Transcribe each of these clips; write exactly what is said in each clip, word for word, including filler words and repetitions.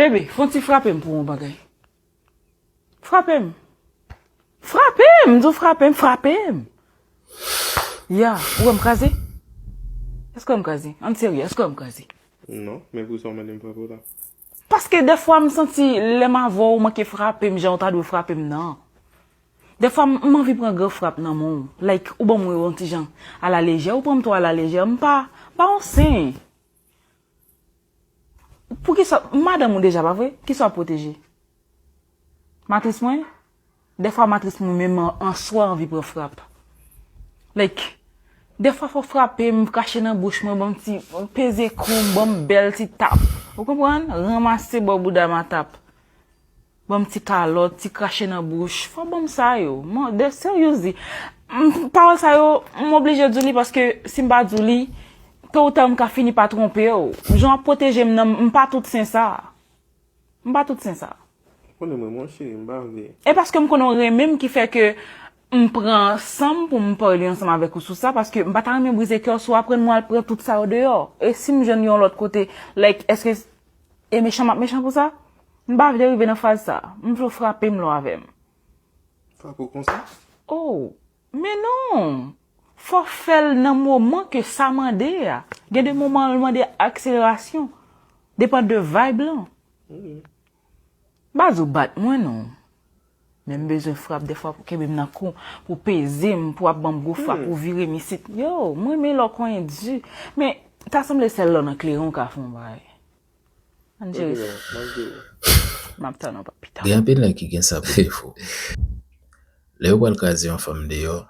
Bebe, fè yon ti frape m pou yon bagay. Frape m. Frape m, m di w frape m, frape m. Ya, ou wè m kraze? Èske w wè m kraze? Ann serye, èske w wè m kraze? Non, men poukisa w mande m frape w la? Paske dèfwa m santi lè m avè w, ou manke frape m jan w ta dwe frape m nan. Dèfwa m, m anvi pran gran frap nan men w. Like, ou ban m yon ti jan alalejè, ou pran m twò alalejè, m pa, m pa yon sen. Poukisa, m madanm ou deja, pa vre? Kisa w ap pwoteje? Matris mwen? Dèfwa matris mwen menm an, an swa anvi pran frap. Like, dèfwa fò w frape m, krache nan bouch mwen, ban m ti, peze kou m, ban m bèl ti tap. Ou konprann? Ranmase bò bouda m a tap. Ban m ti kalòt, ti krache nan bouch. Fò ban m sa yo. Mwen, de seriously. M, pawòl sa yo, m oblije di w li paske si m pa di w li, to ou ta m ka fini pa twonpe w. Jan w ap pwoteje m nan, m pa tout sen sa. M pa tout sen sa. Konnen mwen, mon cheri, m pa vle. E paske m konnen w renmen m ki fè ke m pran san m pou m pale ansanm avèk ou sou sa, paske m pa ta renmen brize kè w si w aprann mwen al pran tout sa yo deyò. E si m jwenn yon lòt kote, like, èske e mechan m ap mechan pou sa? M pa vle rive nan faz sa. M vle w frape m lè w avè m. Frape w konsa? Oh, men non! Fò w fè l nan moman ke sa mande a. Gen de moman l mande akselerasyon. Depann de vibe lan. M pa di w bat mwen non. Men m bezwen frap dèfwa pou kenbe m nan kou, pou peze m, pou ap ban m gwo frap, pou vire m isit. Yo, m renmen lè w konyen di. Men, ta sanble sèl lè w nan kleren w ka fè yon bagay. Ann jere sa. M ap tann w pa pita. Gen anpil nèg ki gen sa pou defo. Lè yo pral kraze yon fanm deyò,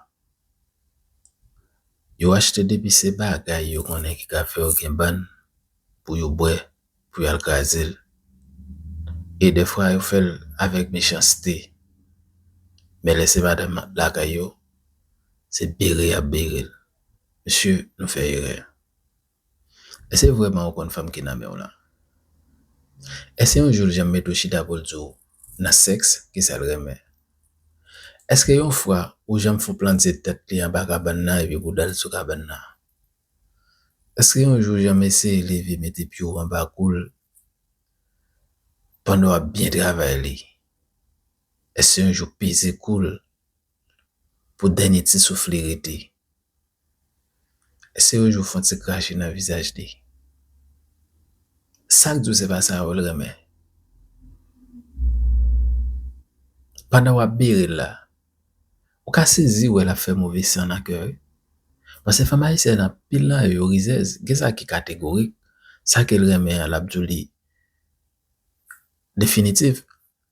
yo achte depi se bagay yo konnen ki ka fè yo gen bann pou yo bwè, pou y al kraze l. E dèfwa yo fè l avèk mechanste. Men lè se madanm lakay yo, se bere y ap bere l. Mesye, nou fè erè. Èske vrèman ou konn fanm ki nan men w lan? Èske yon jou l janm mete w chita pou l di w nan sèks kisa l renmen? Èske yon fwa ou janm fè w plante tèt li anba kabann nan epi bouda l sou kabann nan? Èske yon jou w janm eseye leve mete pye w anba kou l pandan w ap byen travay li? Èske yon jou w peze kou l pou dènye ti souf li rete? Èske yon jou w fè yon ti krache nan vizaj li? Sa k di w se pa sa yo l renmen? Pandan w ap bere l la, ou ka sezi wè l ap fè move san nan kè w wi. Paske fanm ayisyèn anpil nan yo, yo rizèz, gen sa ki kategorik, sa ke l renmen an l ap di w li definitif.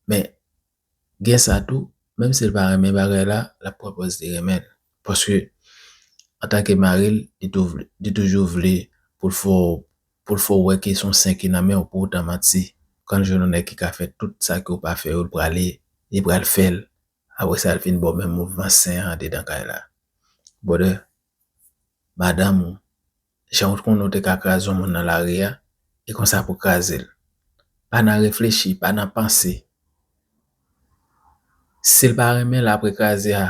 Men, gen sa tou, menm si l pa renmen bagay la, l ap pran pòz li renmen l. Paske, antanke mari l, li tou vle, li toujou vle pou l fè w, pou l fè w wè ke se yon sen ki nan men w, pou w tan manti. Kan l jwenn yon nèg ki ka fè tout sa ke w pa fè yo, l prale, li pral fè l. Apre sa, l vin ba w menm mouvman sen an andedan kay la. Brother, madanm ou, jan w konnen w te ka kraze yon moun nan lari a, e konsa pou kraze l. Pa nan reflechi, pa nan panse. Si l pa renmen l apre kraze a,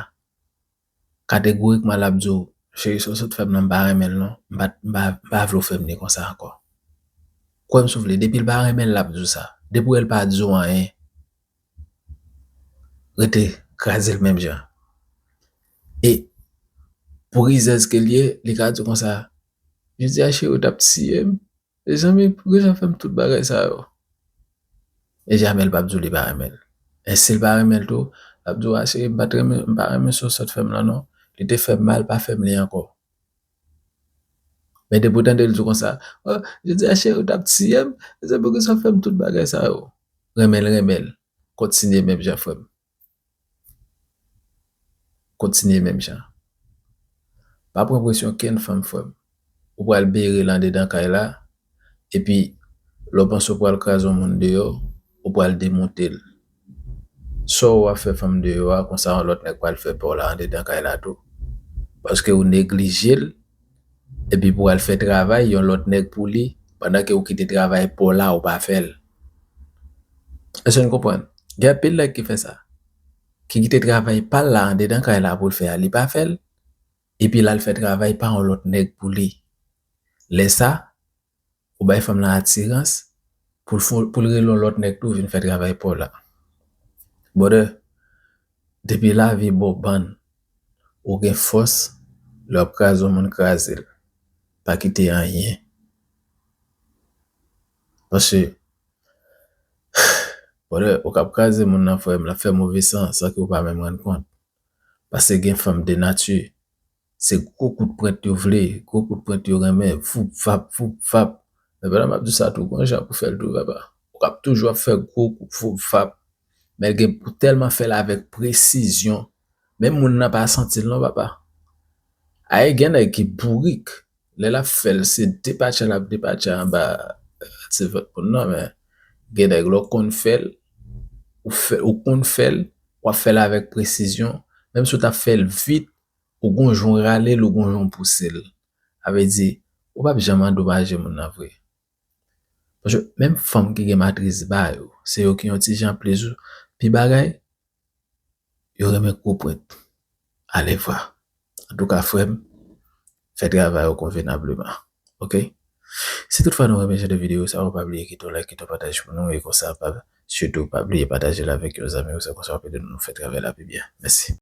kategorikman l ap di w, cheri, sa w sot fè m nan, m pa renmen l non, m pa, m pa, m pa vle w fè m li konsa ankò. Kwè m si w vle, depi l pa renmen l, l ap di w sa. Depi w wè l pa di w anyen, rete kraze l menm jan. E pou rizèz ke l ye, li ka di w konsa, jodi a cheri w t ap tiye m, mezanmi, poukisa w fè m tout bagay sa yo? E jamè l p ap di w li pa renmen l. E si l pa renmen l tou, l ap di w, a cheri, m pa t renmen, m pa renmen sa w sot fè m lan non. Li te fè m mal, pa fè m li ankò. Men depi w tande l di w konsa, o, jodi a cheri w t ap tiye m, mezanmi, poukisa w fè m tout bagay sa yo? Renmen l, renmen l. Kontinye menm jan, frè m. Kontinye menm jan. Pa pran presyon kenn fanm, frè m. Ou pral bere l andedan kay la, epi lè w panse w pral kraze yon moun deyò, ou pral demonte l. Sa w ap fè fanm deyò a, konsa yon lòt nèg pral fè pa w la andedan kay la tou. Paske ou neglije l, epi pou al fè travay yon lòt nèg pou li, pandan ke ou kite travay pa w la, ou pa fè l. Èske n konprann? Gen anpil nèg ki fè sa. Ki kite travay pa l la andedan kay la pou l fè a, li pa fè l, epi l al fè travay pa yon lòt nèg pou li. Lè sa, ou bay fanm lan atirans, pou l fon- pou l rele yon lòt nèg tou vin fè travay pa w la. Brother, depi lavi ba w bann, ou gen fòs, lè w ap kraze yon moun, kraze l. Pa kite anyen. Paske, brother, ou k ap kraze moun nan, frè m, l ap fè move san san ke w pa menm rann kont. Paske gen fanm de nati, se gwo kout pwent yo vle, gwo kout pwent yo renmen, voup vap, voup vap. Men pandan m ap di sa tou, gon jan pou fè l tou, papa. Ou k ap toujou ap fè gwo kout voup vap. Men l gen pou tèlman fè l avèk presizyon, menm moun nan pa santi l non, papa. Ay, gen nèg ki bourik, lè l ap fè l, se depatcha l ap depatcha anba ti vant moun nan, men gen nèg lè w konn fè l, ou fè, ou konn fè l, w ap fè l avèk presizyon, menm si w t ap fè l vit, ou gon jan w rale l, ou gon jan w pouse l. Sa vle di, ou p ap janm andomaje moun nan vre. Paske menm fanm ki gen matris ba yo, se yo ki yon ti jan plis pi bagay, yo renmen gwo pwent. Alevwa. Antouka, frè m, fè travay ou konvenableman. Oke? Si toutfwa nou renmen jan de videyo sa yo, pa bliye kite yon like, kite yon pataj pou nou, e konsa, pa, sitou, pa bliye pataje l avèk yon zanmi ou, se konsa w ap ede nou fè travay la pi byen. Mèsi.